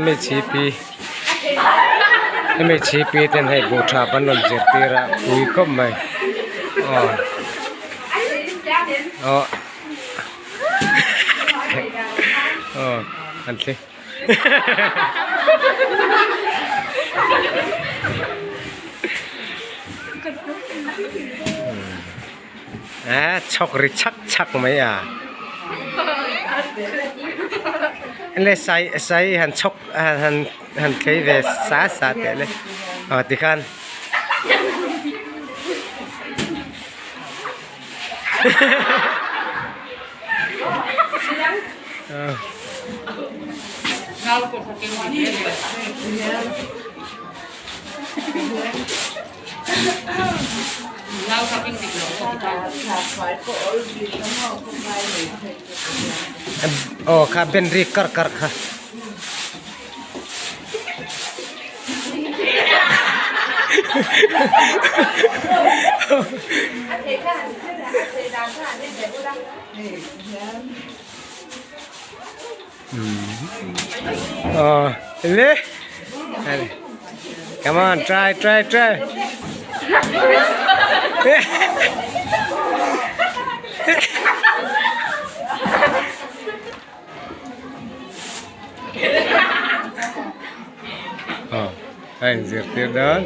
MHP MHP ten hei buh tha an rawn zirtir a pui khawp mai aw aw aw an thli a chhawk ri chhak chhak mai a le sai sai han chhawk han han thlei ve sa sa teh le aw tikhan. Aw kha ben rik karh karh kha. Aw le come on try try try aw a inzirtir dawn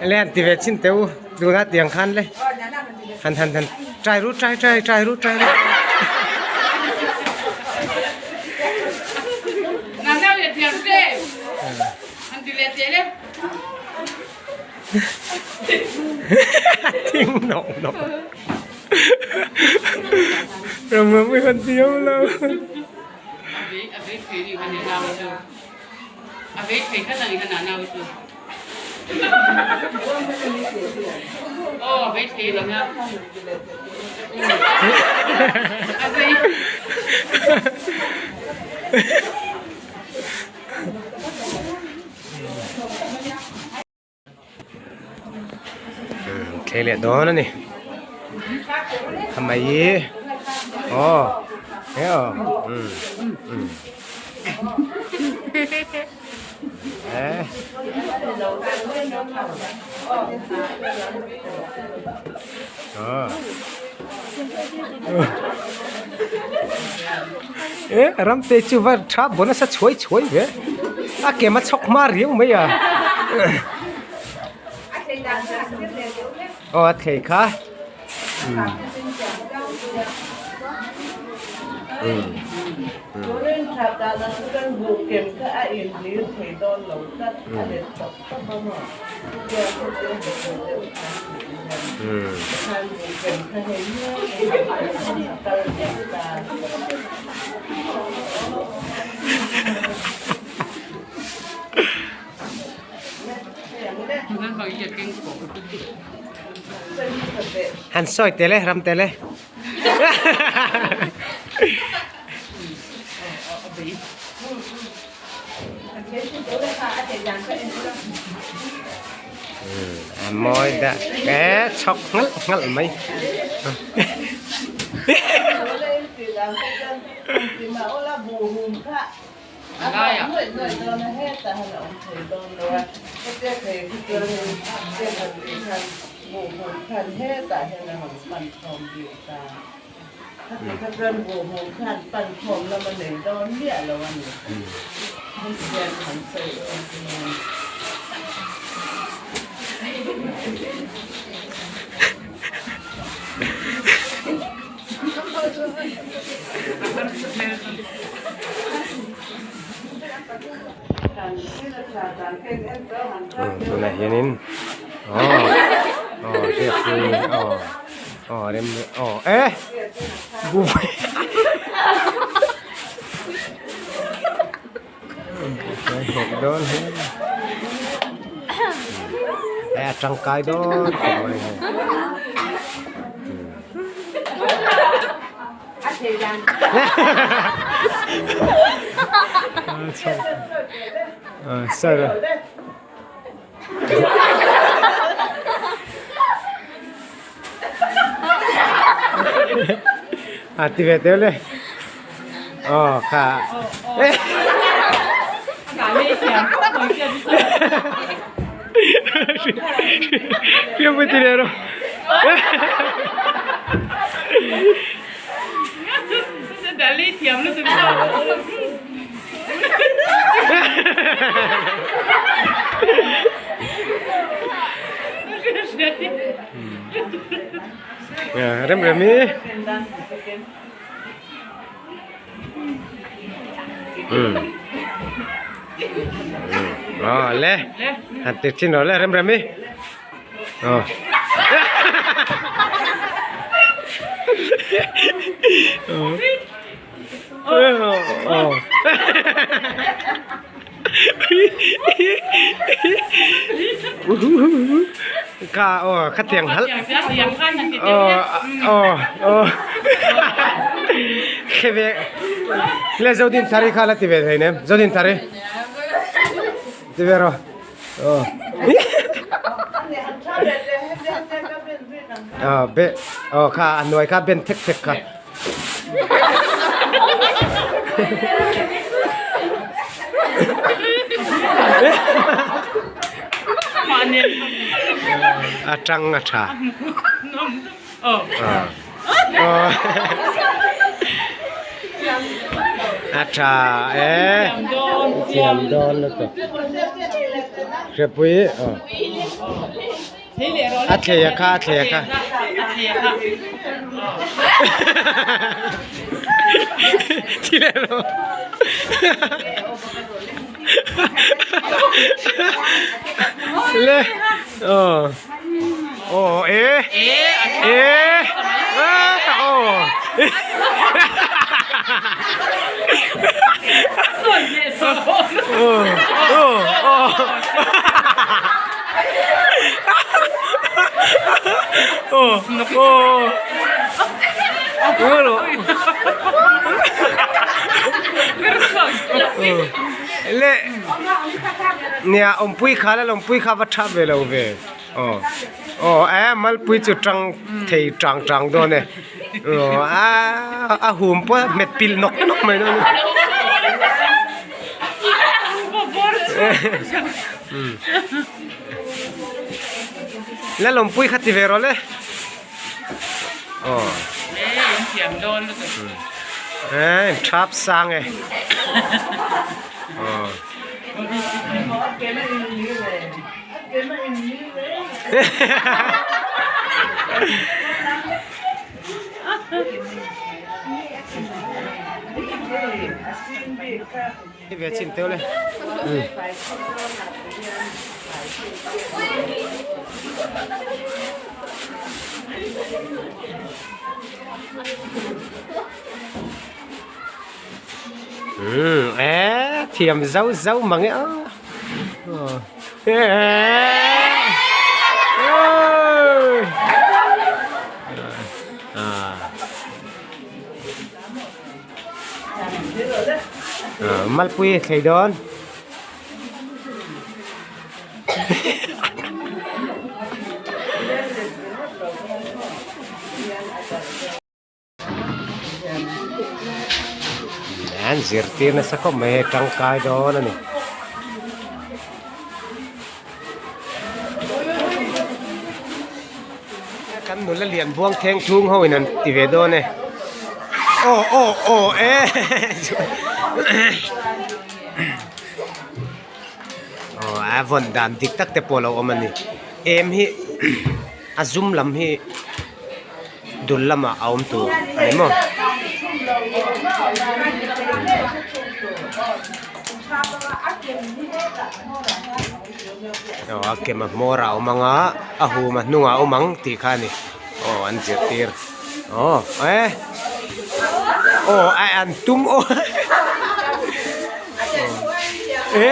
le han ti ve chin teh u tuna tiang khan le han han han try ru try try try ru try ru. Thing nawk nawk Ramram i han ti ho lo. Thlei leh dawn a ni a mai hi aw he aw umm umm eh aw eh ramte chu va tha bawn nasa chhuai chhuai ve a kem a chhawk hma riau mai a aw a thei kha Han sawi tel e ram tel e. A mawi dah e chhawk nghalh nghalh mai. Tunah hianin aw aw hriatpui aw aw rem aw e buhfai hek dawn hi e a tangkai dawn khawp mai hei. Sir. A ti ve teuh le. Aw kha. Pian ti ve rawh. Rem rem hi. Aw le han ti chin rawh le rem rem hi. Aw. Aw. Kha aw khatiang halh aw aw aw khe ve le Zodin thari kha la ti ve thei nem Zodin thari ti ve rawh aw aw be aw kha a hnuai kha ben thek thek kha. A tang a tha. A tha e. Thiam dawn lutuk. Hrepui. A thlei a kha, a thlei a kha. Thi leh rawh. Le. Aw. Aw e. E. Aw. Aw. Aw. Le nia awmpui kha la lawmpui kha va tha ve lo ve aw aw e malpui chu tang thei tang tang dawn e aw a a hum pawh hmet pil nawk nawk mai dawn e. La lawmpui kha ti ve rawh le. Aw. Eh, thap sang e. Aw. Ve chin teuh le. Um eh thiam zau zau mang e a. Ah. Malpui a thlei dawn. An zirtir nasa khawp mai hei tangkai dawn a ni. Kan nula lian buang thleng chhung ho in an ti ve dawn e. Aw aw aw e. Aw a vawn dan dik tak te pawh a lo awm a ni. Em hi a zum lam hi dul lamah a awm tur a ni maw. Aw a kem a hmawr a awm ang a a hum a hnungah a awm ang tih kha a ni aw an zirtir aw e aw a an tum aw e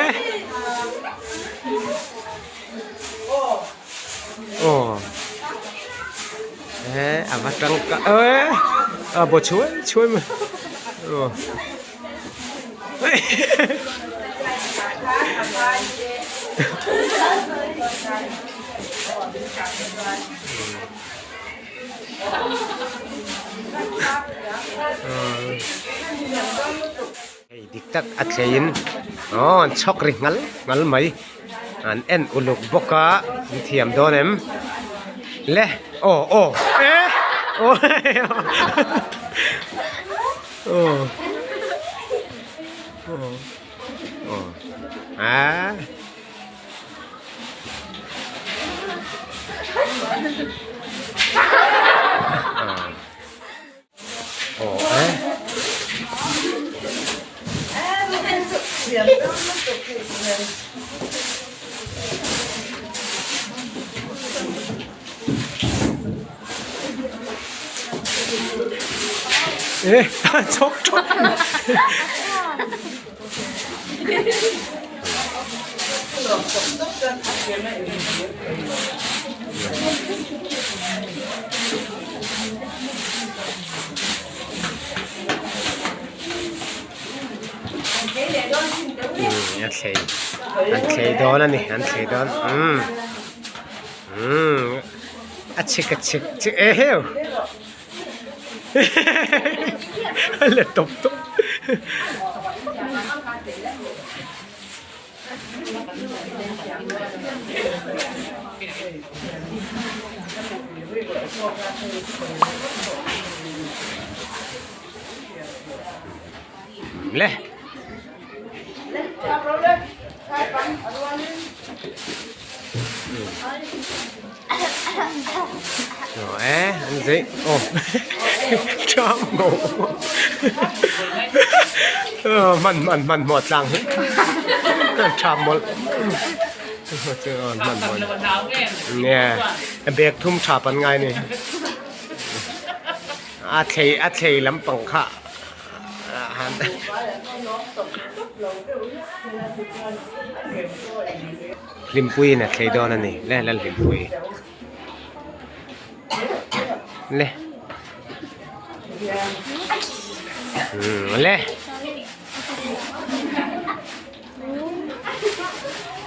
aw e a va tangkai e a baw chhuai chhuai mai aw. Hei dik tak a thleiin aw an chhawk ri ngal ngal mai an en uluk bawk a an thiam dawn em le aw aw e aw aw aw aaa. Ê, chốc chốc. A thlei an thlei dawn a ni an thlei dawn umm umm a chik a chik chik eheu. A let tawp tawp. Le. E an zei aw ṭham ngo hman hman hman hmawh tlang hi ṭham mawlh hman hmawh nge bag thum ṭha pan ngai ni a thlei a thlei lampang kha Hlimpuiin a thlei dawn a ni le Lalhlimpui le umm le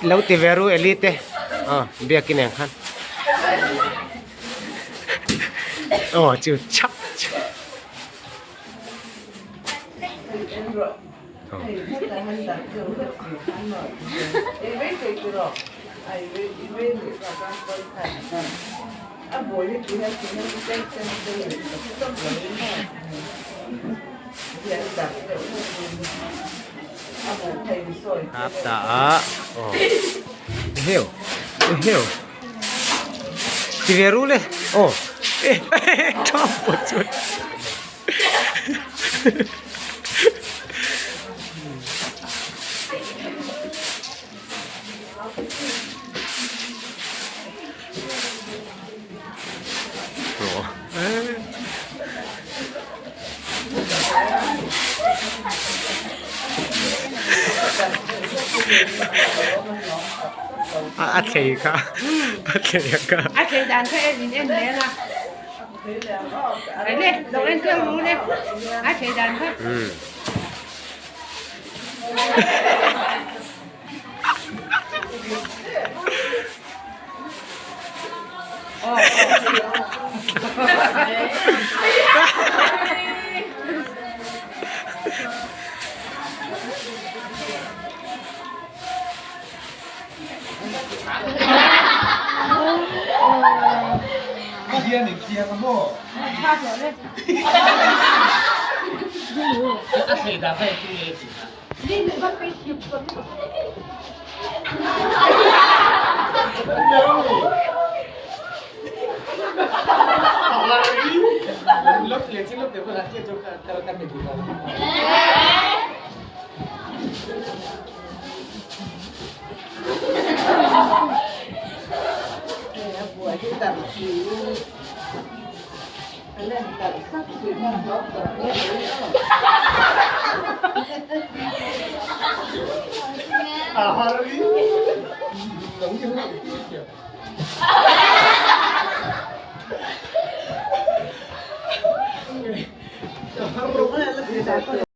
lo ti ve ru Eli te aw biakin ang khan aw chu chhap chhap. Ap ta a aw eheu eheu ti ve ru le aw eh tha pawh chuan. A thlei kha a thlei kha A thlei dan kha en in en hle a.